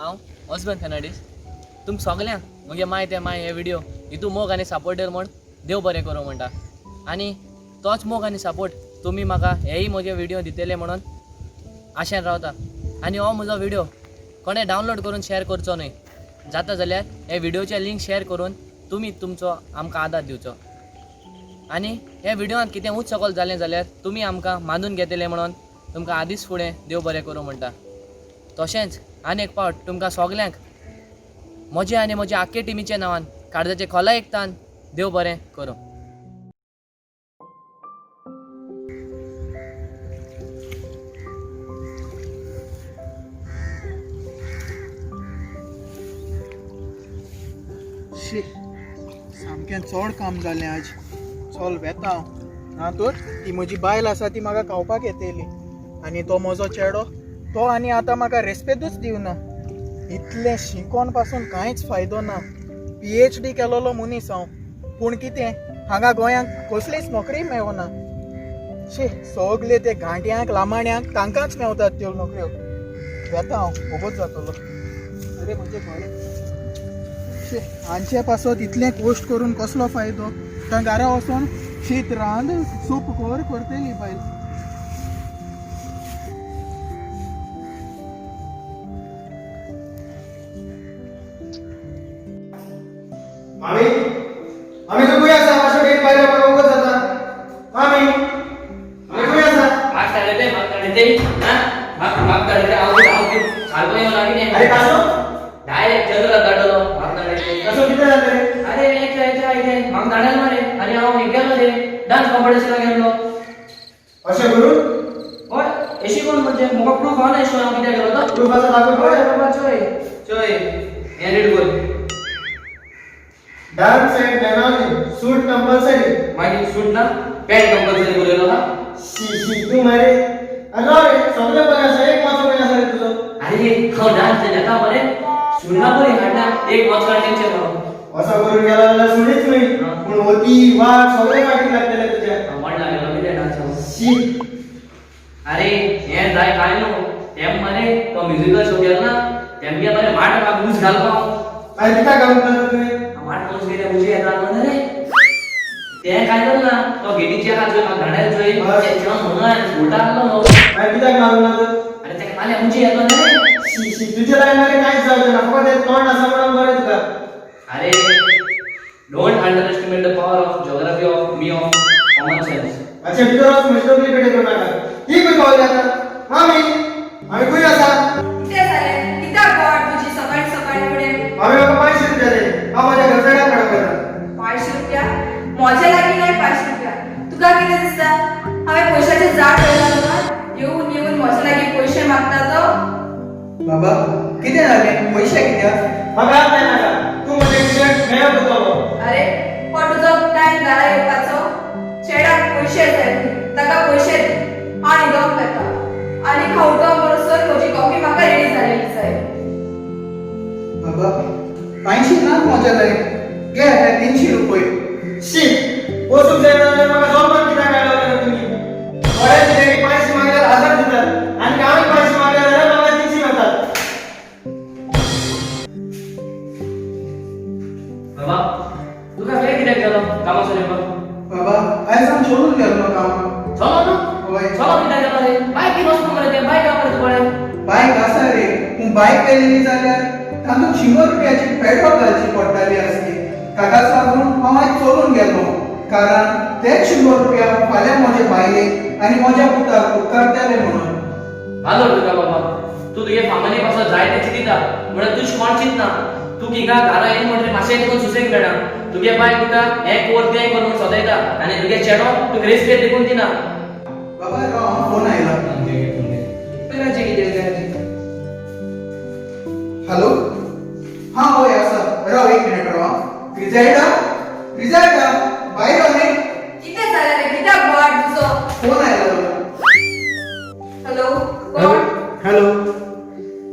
हांव ऑसबर्न फेर्नांडीस. तुमकां सगल्यांक म्हगे माय ते माय हे व्हिडियो हितू मोग आनी सपोर्ट म्हण देव बरें करूं म्हणटा. आनी तोच मोग आनी सपोर्ट तुमी म्हाका हेय म्हजे व्हिडियो दितले म्हणून आशेन रावता. आनी हो म्हजो व्हिडियो कोणें डावनलोड करून शेअर करचो न्हय, जाता जाल्यार हे व्हिडियोचे लिंक शेअर करून तुमी तुमचो आमकां आदार दिवचो. आनी हे व्हिडियोंत कितें उंच सकल जालें जाल्यार तुमी आमकां मानून घेतले म्हणून तुमकां आदींच फुडें देव बरें करूं म्हणटा. तशेंच आनी एक पावट तुमकां सगल्यांक म्हजे आनी म्हज्या आख्खे टिमीच्या नांवान काळजाचे खोला एकतान देव बरें करूं. शी, सामकें चड काम जालें आज. चल वेता हांव, ना तर ती म्हजी बायल आसा ती म्हाका खावपाक येतली. आनी तो म्हजो चेडो तो आनी आतां म्हाका रेस्पेदूच दिवना. इतलें शिकोन पासून कांयच फायदो ना. PhD केलोलो मनीस हांव, पूण कितें हांगा गोंयांक कसलीच नोकरी मेळना. शी, सगले ते घांट्यांक लामाण्यांक तांकांच मेवतात त्यो नोकऱ्यो. वेता हांव, वोगोत जातलो. अरे म्हजें घर. शी, हांचे पासत इतलें कश्ट करून कसलो फायदो? थंय घरा वचोन शीत रांद, सूप कर, करतली बायल. मामी, मामी तूं खंय आसा? मातशें बेगीन भायर यो, म्हाका वगत जाता. मामी, मामी खंय आसा? भाग काडले, भाग काडले, हा भाग भाग काडले. हांव हांव सारको येवन लागीं. अरे कासो? डायरेक्ट चंद्र धाडलो भाग काडले. कासो कितें जालें रे? अरे याच्या याच्या इथे म्हाका धाडायला मरे. आनी हांव हे गेलो रे, डान्स कॉम्पिटिशनाक गेल्लो. अशें करून? हय, एशी कोण म्हणजे म्हाका प्रूफ आहा ना एशी हांव कित्याक गेलो तो. प्रूफ आसा दाखय हय पळय. बाबा, चोय चोय, हें रीड कर. Dance at Benaulim, suit compulsory. मागीर सूट ना, पॅन्ट कंपल्सरी बरयलो हा. शी शी, तूं मरे. अरे राव रे, सगळें बरें आसा, एक मातसो खंय आसा रे तुजो? अरे हांव डान्स येता मरे, सूट ना बरी हाडना, एक वॉच काडचें हांव. असो करून गेलो जाल्यार सुणीच न्हय, पूण होती वाट सगळें फाटीक लागतलें तुज्या. म्हणला गेलो कितें डान्स हांव. शी. अरे हें जाय काय न्हू, तेम मरे तो म्युजिकल शो केलो ना तेमगे मरे माट म्हाका ऊस घालपा हांव. मागीर कित्याक घालूंक ना तर तुवें? माट ऊस घेता उजी येता न्हू रे. तें काय जालें ना, तो गेटीचे आहा चोय, म्हाका धाडायला चोय तेच्या म्हणून उलटा आसलो न्हू. मागीर कित्याक मारूंक ना तर? अरे तेका मारल्या उजी येतलो न्ही रे. शी शी, तुजे लायन मरे कांयच जावचें ना, फकत हें तोंड आसा म्हणून बरें तुका. अरे don't underestimate the power of geography of me of common sense. अच्छा भितर वच, म्हजी तकली पेटे करूं नाका. ही खंय पावली आतां? मामी, मामी खंय आसा? कितें जालें? कित्याक बोवाळ तुजी सकाळी सकाळी फुडें? मामी म्हाका 500 रुपया दी, हांव म्हज्या घरचेड्याक हाडूंक वता. 500 रुपया? म्हज्या लागीं नाय 500 रुपया. तुका कितें दिसता, हांवें पयशाचें झाड रोयलां तुका? येवन येवन म्हज्या लागीं पयशे मागता तो. बाबा, कितें जालें? पयशे कित्याक? म्हाका हात लाय नाका, तूं म्हजें शर्ट मेळत धुतलो. अरे हो तुजो टायम घरा येवपाचो? चेड्याक पयशे जाय, ताका पयशे दी. हांव न्हिदोंक वता आनी हांव उठो म्हणसर म्हजी कॉफी म्हाका रेडी जालेली जाय. बाबा, 500 ना म्हज्या लागीं. घे हे 300 रुपये. शी, वचूंक जायना जाल्यार म्हाका जॉबान कित्याक हाडलो तर तुमी? थोड्या दिसांनी 500 मागल्यार 1000 दितात आनी हांवें 500 मागल्यार जाल्यार म्हाका 300 मेळटात. बाबा, तुका वेळ कित्याक गेलो कामाचो येवपाक? बाबा, आयज हांव चलून गेल्लो कामाक. चलो न्हू? हय. चलो कित्याक गेलो रे? बायक घेवन वचपा मरे तें, बायक मरे तुका. बायक आसा रे, पूण बायक व्हेलेली जाल्यार तातूंत 100 रुपयाची पेट्रोल घालची पडटाली आसली. ताकाच लागून हांव आयज चलून गेलो, कारण तेच 100 रुपया फाल्यां म्हजे बायलेक आनी म्हज्या पुताक उपकारतले म्हणून. हालो तुका बाबा, तूं तुगे फामिली पासत जाय तें चिंतिता म्हणल्यार तुज कोण चिंतना. तूं हिंगा घरा येयली म्हणटकीर मातशें देखून सुसेग मेळना. तुगे बायल तुका हें कर तें कर म्हूण सदयता आनी तुगे चेडो तुका रेस्पेद देखून दिना. बाबा राव, हांव फोन आयला. हॅलो, हां हय आसा. राव एक मिनट राव. ग्रिजेल्डा, ग्रिजेल्डा, भायर यो न्ही. कितें जालें रे? कित्याक बोवाळ तुजो? फोन आयला तुका. हॅलो, कोण? हॅलो,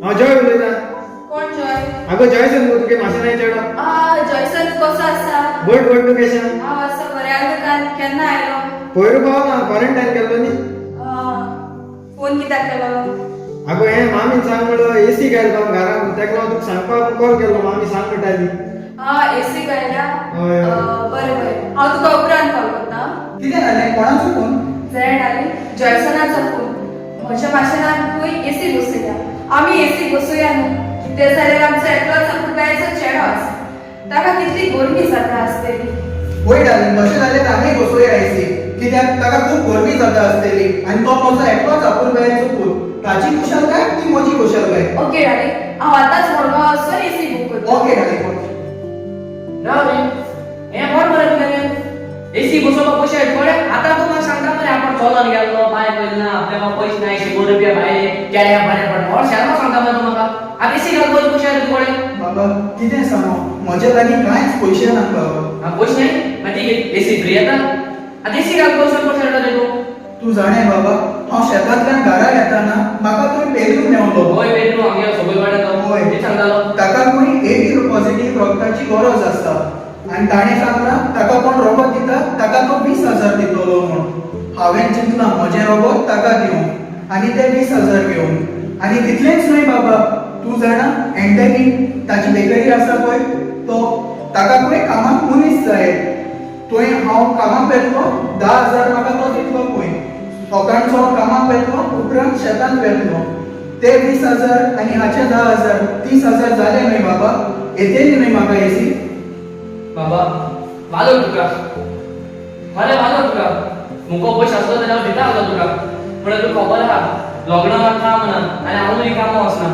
हांव जॉय उलयतां. कोण जॉय? आगो जॉयसन गो, तुगे माशेलान चेडो. आ जॉयसन, तूं कसो आसा? बट बट, तूं कशें? हांव आसा बरें. आनी तुका केन्ना आयलो? पयर पावला, क्वॉरंटायन केल्लो न्ही. फोन कित्याक केलो? आगो हें मामीन सांग म्हणलो एसी घाल घरान. तेका लागून तुका सांगपाक कॉल केलो. मामी सांग म्हणटाली. हा, एसी गायला. हय. बरें बरें, हांव तुका उपरांत कॉल करता. कितें जालें? कोणाचो फोन? जाण आनी जॉयसनाचो फोन. म्हज्या माशेनान खंय एसी बसयल्या. आमी एसी बसोया न्हू, कितें जाल्यार आमचो एकलोच अपुरबायेचो चेडो आसा, ताका कितली गरमी जाता आसतली. वय डार्लिंग, तशें जाल्यार आमी बसोया एसी, कित्याक ताका खूब गरमी जाता आसतली आनी तो म्हजो एकलोच अपुरबायेचो पूत. ताची खुशालकाय ती म्हजी खुशालकाय. ओके डार्लिंग, हांव आतांच मडगांव वचून एसी बूक करता. Okay darling, okay. ना रे, हें कोण मरे तुगेलें एसी बसोवपाक पयशे पळय. आतां तूं म्हाका सांगता मरे, आपण चलोन गेल्लो, बाय पयली ना, आपल्या पयशे ना, 100 रुपया भायर केल्या बरें पडटा और शेल्मा सांगता मरे तूं म्हाका. आतां एसी घालपाक पयशे आयले तुकडे? बाबा, कितें सांगू, म्हज्या लागीं कांयच पयशे ना बाबा. आं, पयशे नाही, मागीर एसी फ्री येता. आतां एसी घालपाक पयशे हाडटा रे तूं? तूं जाणें बाबा, हांव शेतांतल्यान घरा येताना म्हाका थंय पेलून मेवलो. होय, पेद्रू आमगे सोबय वाड्यार तो. होय. कितें सांगतालो? ताका खंय एबी पॉझिटीव रगताची गरज आसता आनी ताणें सांगलां ताका कोण रगत दिता ताका तो 20,000 दितलो म्हूण. हांवें चिंतलां म्हजें रगत ताका दिवंक आनी ते 20,000 घेवंक. आनी तितलेंच न्हय बाबा, तूं जाणा एन्टनी ताची बेकरी आसा पळय, तो ताका खंय कामाक मनीस जाय. थंय हांव कामाक वेतलो, 10,000 म्हाका तो दितलो. खंय सकाळचो हांव कामाक वेतलो, उपरांत शेतांत वेतलो. ते 20,000 आनी हाचे 10,000, 30,000 जाले न्हय बाबा? येतली न्हय म्हाका एसी? बाबा, वालोर तुका, खरें वालोर तुका. मुको पयशे आसलो जाल्यार हांव दिता आसलो तुका, पूण तुका खबर आहा लॉकडावनाक काम ना आनी हांवूय कामां वचना.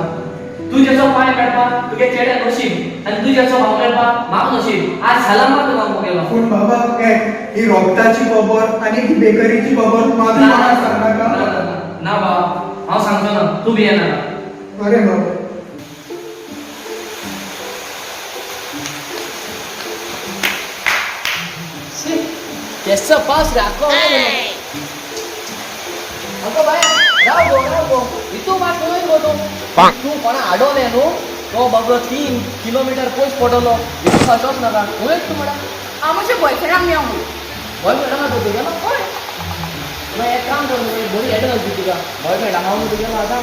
तूं जेचो पांय मेळपा तुगे चेड्या नशीब आनी तूं जेचो भाव मेळपा म्हाका नशीब. आज सलाम तुका मुगेलो. पूण बाबा, एक ही रोगताची खबर आनी ही बेकरीची खबर म्हाका ना कोणाक सांगनाका. ना, ना, ना बाबा, हांव सांगचो ना, तूं भियेनाका. बरें बाबा. केसो पास रे आख्खो. अगो बाय, राव गो, राव गो, इतू मात खंय गो तूं? तूं कोणा आडोलें न्हू, तो बाबडो 3 किलोमिटर पयस पडलो. इतू खासोच नाका. खंय तूं म्हणा? हांव म्हज्या बॉयफ्रेंडाक मेळोंक. बॉयफ्रेंड आहा तो तुगेलो? हय. मागीर एक काम कर मुगे, बरी एडवायस दी तुका. बॉयफ्रेंड आहा न्हू तुगेलो? आतां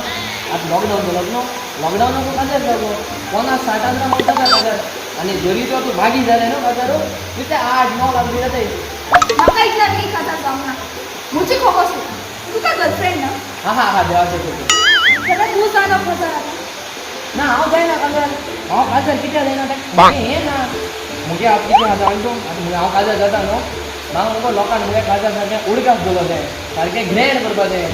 आतां लॉकडावन जालो न्हू, लॉकडावनाक तूं काजार जागो कोणाक 60,000 मेळटा काजार. आनी जरी तर तूं मागीर जालें न्हू काजार, तितले 8-9 लाख बी जाताय. म्हाका इतल्या बेगीन काजार जावंक नाका. म्हजी खबर सोड, तुका गर्लफ्रेंड ना? हा हा हा, देवाचें करता. जाल्यार तूं जाणा काजार आतां. ना, हांव जायना काजार. हांव काजार कित्याक जायना तें हें ना मुगे. हांव कितें आसा जाणा तूं? आतां मुगे हांव काजार जाता न्हू, म्हाका मुगो लोकांक मुगे काजार सारकें उडकास दवरपा जाय, सारकें ग्रँड करपा जाय.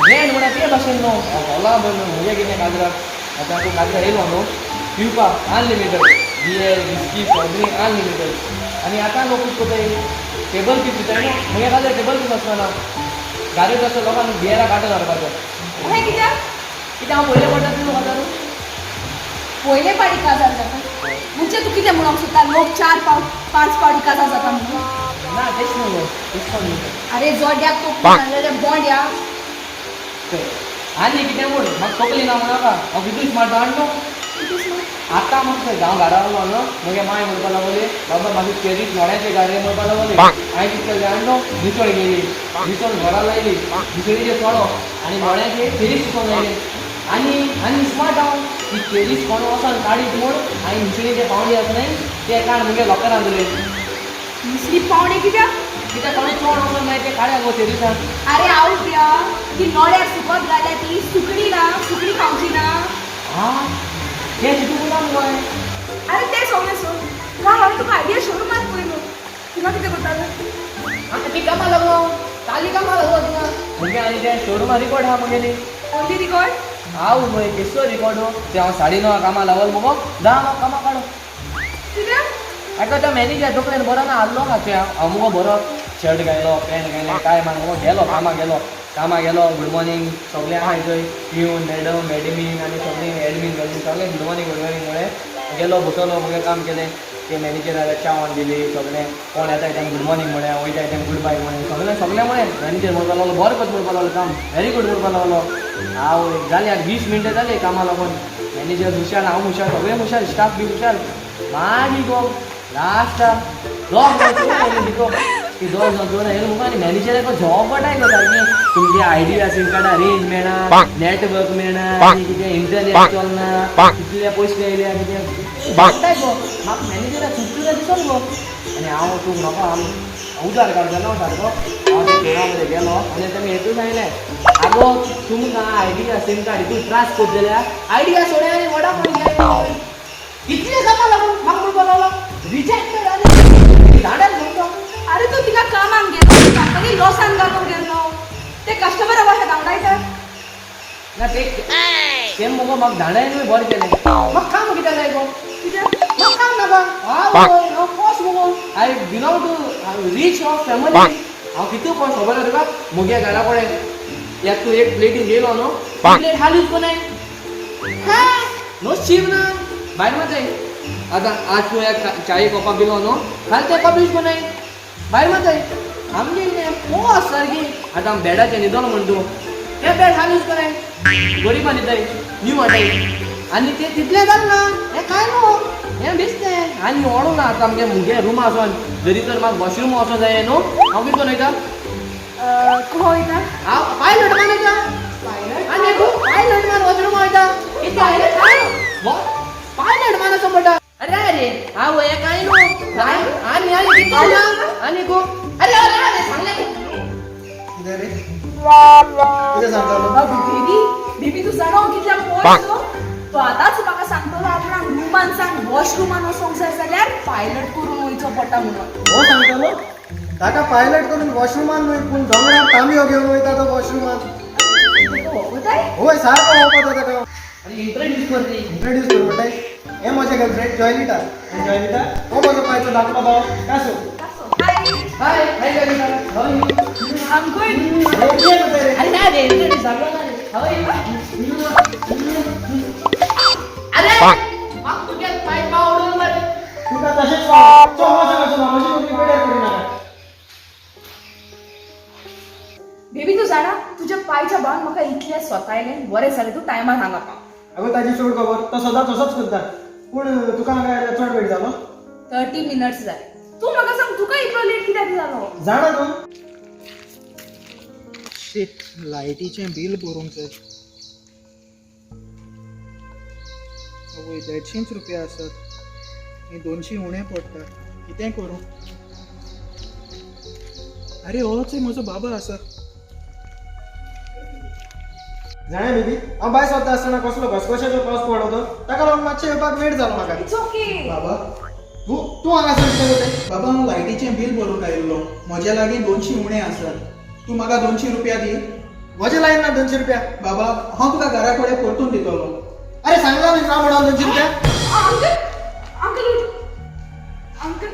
ग्रँड म्हळ्यार ते भाशेन न्हू, होला न्हू मुगे कितें काजराक. आतां तूं काजरा येयलो न्हू, पिवपाक unlimited beer, whisky, soft drink unlimited. आनी आतां लोक कितें करताय, टेबल पीस दिताय न्हू. मुगे काजार टेबल पीस आसना, गाडयेक आसता, लोकांक बियरा कांटो मारपाचो. हें कित्याक? कितें हांव पयलें पडटा तुका काजार? पयले पाटी काजार जाता म्हणजे तूं कितें म्हणूंक सोदता, लोक चार पावट पांच पावटी काजार जाता म्हणून? ना, तेच न्हू गो, तेच कोण न्हू. अरे जोड्याक तोपली नाजाल्यार बोंड्या. आनी कितें म्हूण म्हाका तकली ना म्हणूं नाका. हांव कितूच स्मार्ट आहा न्हू. आतां म्हाका हांव घरा आसलो न्हू, मुगे माय म्हणपा लागली, बाबा म्हाका चेरीच नोड्याचे गाडये म्हणपा लागली. हांवें कितें केलें जाणा न्हू, निसळ गेली, निसळ घरा लायली, निसळीचे चोडो आनी नोड्याचे चेरीच सुकोवन लायली. आनी आनी स्मार्ट हांव, ती चेरीच कोण वचोन काडीत म्हूण हांवें निसळीचे पावणी आसा न्हय ते काड मुगे लॉकरान दवरले. दुसरी पावणे कित्याक? कित्याक कोणी चोड वचोन मागीर ते काड्या गो चेरीसान. अरे आवट्या, ती नोड्याक सुकत घाल्या ती सुकणी ना, सुकणी खावची ना. आं, तें चितूंक ना मुगो हांवें. अरे ते सगळें सोड, राव, हांवें तुका आयडिया शोरुमात पळय न्हू, तुका कितें करतालो? आतां ती कामां लागलो, ताली कामां लागलो तिंगा मुगे. आनी ते शोरुमा रिकॉर्ड आहा मुगेली. Only record? हांव न्हय केसो रिकॉर्ड हो ते. हांव 9:30 कामां लागल मुगो, 10 हांव कामां काडो. कित्याक? आतां तो मॅनेजर तकलेन बरो ना आहलो खाचे. हांव मुगो बरो शर्ट घायलो, पॅन्ट घायलें, टाय मार मुगो गेलो कामां गेलो. कामां गेलो, गुड मॉर्निंग सगळें आहाय थंय, पिवन, मॅडम, एडमीन आनी सगळीं एडमीन सगळीं सगळें गुड मॉर्निंग, गुड मॉर्निंग म्हळें. गेलो, बसलो, मुगे काम केलें. ते मॅनेजराक च्या हाडून दिली. सगळें कोण येता तेंका गुड मॉर्निंग म्हळें, वयता तेंका गुड बाय म्हळें, सगळें सगळें म्हळें. मॅनेजर म्हणपाक लागलो, बरें कर म्हणपाक लागलो, काम व्हेरी गूड म्हणपाक लागलो. हांव जालें आतां 20 मिनटां जालीं कामां लागून. मॅनेजर हुशार, हांव हुशार, सगळे हुशार, स्टाफ बी हुशार. मागीर गो लास्टाक लॉक. की दोन दोन दोन येयलो मुगो आनी मॅनेजराक झोपटाय गो सारकें. तुमगे आयडिया सीम कार्डा रेंज मेळना, नेटवर्क मेळना, आनी कितें इंटरनेट चलना, कितले पयशे येयले कितें म्हणटाय गो. म्हाका मॅनेजराक सुटला दिसोन गो. आनी हांव तूं म्हाका हांव उदार काडटा न्हू सारको. हांव त्या फोना कडेन गेलो आनी तेमी हेतून सांगलें, आगो तुमकां आयडिया सीम कार्ड हितून त्रास करत जाल्यार आयडिया सोड्या आनी वडाफोन घेयात. इतले कामां लागून म्हाका म्हणपाक लागलो रिजेक्टेड आनी धाडार म्हणटा. अरे तूं तिका कामाक गेलो, कंपनी लॉसान घालूंक गेलो, ते कस्टमरा कशें धांवडायता? ना ते ते मुगो म्हाका धाडायनूय बरें केलें. म्हाका काम कित्याक जाय गो? कित्याक? म्हाका काम नाका. हांव हांव पोश मुगो, I belong to rich of family. हांव कितू पोश खबर आसा तुका? मुगे घरा कडेन एक तूं एक प्लेटीन येयलो न्हू, प्लेट हालूच कोनाय नो शीव ना भायर मातय. आतां आज तूं एक चाये कोपाक गेलो न्हू, खाल ते कप यूज कोनाय भायर मातय. आमगे पोस सारकी. आतां हांव बेडाचेर न्हिदोलो म्हण तूं ते बेड हाल यूज कोनाय, गरिबां न्हिदय न्यू हाडय. आनी ते तितलें जालें ना, हें कांय न्हू, हें बेश्टें आनी ओडूं ना. आतां आमगे मुगे रुमा वचोन जरी तर म्हाका वॉशरूम वचों जाय न्हू, हांव कितें करून वयता? खंय वयता? हांव पायलट मान वयता. आनी एकू पायलट मान वॉशरूम वयता. पायलट मान? पायलट मान असो म्हणटा. अरे अरे हांव हें कांय न्हू आनी आनी कितें ना आनी गो. अरे अरे अरे सांगलें. कितें रे, कितें सांगतालो? बेबी, बेबी, तूं जाणा हांव कितल्या पोश तो? तो आतांच म्हाका सांगतलो आपणाक रुमान सांग वॉशरुमान वचोंक जाय जाल्यार पायलट करून वयचो पडटा म्हणून. हो सांगतालो ताका पायलट करून वॉशरुमान न्हय पूण दोंगरार तांबयो घेवन वयता तो वॉशरुमान. वताय? होय, सारको वोपता ताका. अरे इंट्रोड्यूस कर रे. इंट्रोड्यूस कर म्हणटाय. हे म्हजें गर्लफ्रेंड जॉयलिटा. आनी जॉयलिटा, हो म्हजो पायचो धाकलो भाव कासो. हाय. हाय हाय Jolita, how are you? I am good. कितें करताय रे? अरे ना रे, इंट्रोड्यूस जालो ना रे. How are you? अरे म्हाका तुगे पाय पाव उडोवन मरे. तुका तशेंच वाव चो म्हजो कसो ना म्हजी नोकरी पेड्यार करी नाका. बेबी, तूं जाणा तुज्या पायच्या भावान म्हाका इतलें स्वतायलें. बरें जालें तूं टायमार हांगा पाव. अगो ताजी सोड खबर, तो सदांच असोच करता. पूण तुका हांगा आयल्यार चड वेळ जालो? 30 मिनट्स जाले. तूं म्हाका सांग, तुका इतलो लेट कित्याक जालो? जाणा तूं. शीट, लायटीचें बील भरूंक जाय. आवय, 150 रुपया आसात, हे 200 उणें पडटा. कितें करूं? आरे, होच म्हजो बाबा आसा. जाणा बेबी, हांव भायर सरता आसतना कसलो घसघश्याचो पावस पडलो तो, ताका लागून मातशें येवपाक वेळ जालो म्हाका. It's okay. बाबा. तूं तूं हांगासर कितें करताय? बाबा, हांव लायटीचें बील भरूंक आयिल्लो. म्हज्या लागीं 200 उणें आसात. तूं म्हाका 200 रुपया दी. म्हजे लायन ना 200 रुपया. बाबा, हांव तुका घरा कडेन परतून दितलो. अरे सांगला न्ही ना म्हणून 200 रुपया. अंकल, अंकल, उठ. अंकल,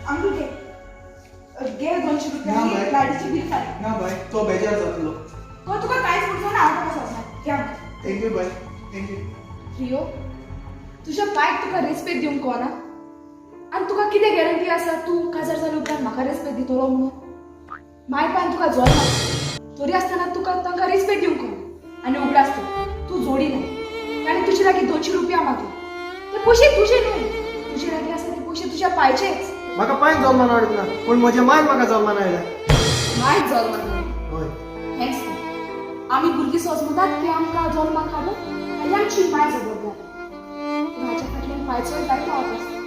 अंकल, घे घे 200 रुपया ना आनी बाय. लायटीची बील फारीक. ना बाय, तो बेजार जातलो. तो तुका कांयच म्हणचो ना. हांव तुका सांगता. घे uncle. Thank you bye, thank you. Rio, तुज्या पायक तुका रेस्पेद दिवंक कोना आनी तुका कितें गॅरंटी आसा तूं काजार जाले उपरांत म्हाका रेस्पेद दितलो म्हणून? माय पायन तुका जल्म तरी आसतना तुका तांकां रेस्पेद दिवंक कोना. आनी उगडास तूं तूं जोडी ना. ताणें तुजे लागीं 200 रुपया मागले, ते पयशे तुजे न्हय. तुजे लागीं आसा ते पयशे तुज्या पायचेच. म्हाका पांय जल्मान हाडूंक ना, पूण म्हजे मायन म्हाका जल्मान हाडल्या. माय जल्मान हय. हेंच न्ही. आमी भुरगीं सोजमतात की आमकां जल्माक हाडून आनी आमची माय जबाबदारी, पूण हाच्या फाटल्यान पायचोय जायतो हात आसता.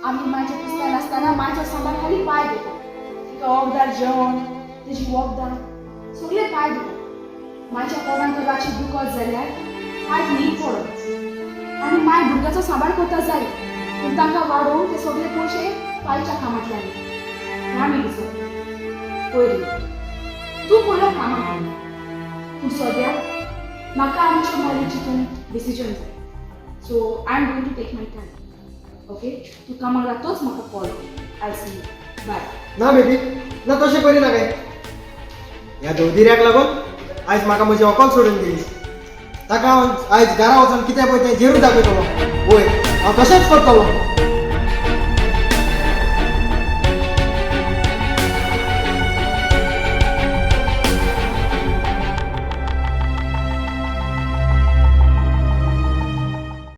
आमी मायच्या पुस्तान आसतना मायचो सांबाळ खाली पाय दिता. तिका वखदार जेवण, तेजी वखदां सगळें पाय दिता. मायच्या पोटान तर रातची दुखत जाल्यार पायक न्हीद पडत आनी माय भुरग्याचो सांबाळ करता जाय, पूण तांकां वाडोवंक ते सगळे पयशे पायच्या कामांतल्यान येता. ना मिलिसो पयर तूं पयलो कामाक, पूण सद्याक म्हाका आमच्या मॅरेज चिंतून डिसिजन जाय. So I am going to take my time, okay? तूं कामाक लागतोच म्हाका कॉल कर. I see you, bye. ना बेबी ना, तशें करी नाका. ह्या दवदिऱ्याक लागून आयज म्हाका म्हजी अकल सोडून दिली. ताका हांव आयज घरा वचून कितें पळय तें जेरूं दाखयतलो. वय, हांव तशेंच करतलो.